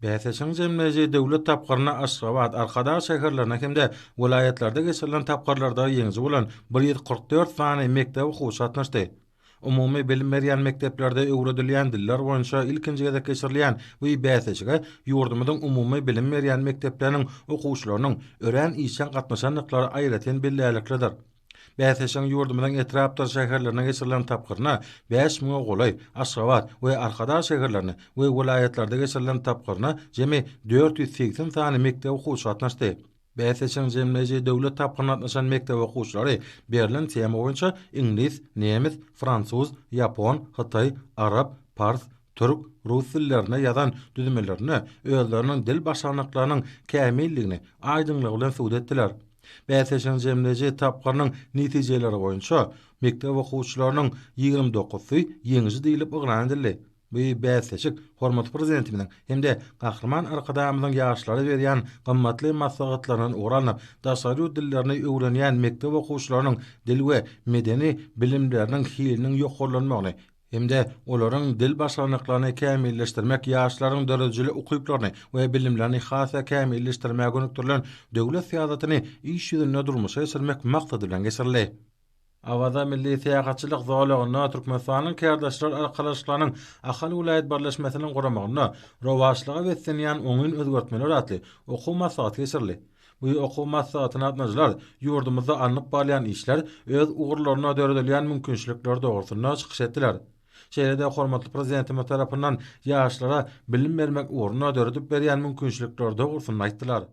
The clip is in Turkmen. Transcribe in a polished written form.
Bäsleşigiň jemleýji döwlet tapgyryna Aşgabat, Arkadag şäherlerinde hem-de welaýatlarda geçirilen tapgyrlarda ýeňiji bolan 144 sany mekdep okuwçysy gatnaşdy. Umumy bilim berýän mekdeplerde öwredilýän diller boýunça ilkinji gezek geçirilýän bu bäsleşige ýurdumyzyň umumy bilim berýän mekdepleriniň okuwçylarynyň örän işjeň gatnaşandyklary aýratyn bellärliklidir. Bäsleşigiň ýurdumyzyň etrapdyr şäherlerinde geçirilen tapgyryna bäş müňe golaý, Aşgabat we Arkadag şäherlerinde we welaýatlarda geçirilen tapgyryna jemi 480 sany mekdep okuwçysy gatnaşdy. Bäsleşigiň jemleýji döwlet tapgyryna gatnaşan mekdep okuwçylary berlen tema boýunça iňlis, nemes, fransuz, ýapon, hytaý, arap, pars, türk, rus dillerinde ýazan düzmelerinde özleriniň dil başarnyklarynyň kämilligini aýdyňlygy bilen subut etdiler. Bäsleşigiň jemleýji tapgyrynyň netijeleri boýunça mekdep okuwçylarynyň 20 dokuzsy ýeňiji diýlip yglan edildi. Bu bäsleşik hormatly Prezidentimiziň hem-de Gahryman Arkadagymyzyň ýaşlara berýän gymmatly maslahatlaryndan ugur alnyp, daşary ýurt dillerini öwrenýän mekdep okuwçylarynyň dil we medeni bilimleriniň hiliniň ýokarlanmagyny hem-de olaryň dil başarnyklaryny kämilleşdirmek, ýaşlaryň döredijilik ukyplaryny we bilimlerini has-da kämilleşdirmäge gönükdirilen döwlet syýasatyny iş ýüzünde durmuşa geçirmek maksady bilen geçirildi. Awaza milli syýahatçylyk zolagynda Türkmenistanyň Kärdeşler arkalaşyklarynyň Ahal welaýat birleşmesiniň guramagynda Rowaçlyga beslenýän oňyn özgertmeler atly okuw maslahaty geçirildi. Bu okuw maslahatyna gatnaşyjylar ýurdumyzda alnyp barylýan işler, öz ugurlarynda döredilýän mümkinçilikler dogrusynda çykyş etdiler. Şeýle-de hormatly Prezidentimiz tarapyndan ýaşlara bilim bermek ugrunda döredip berýän mümkinçilikleri dogrusynda aýtdylar.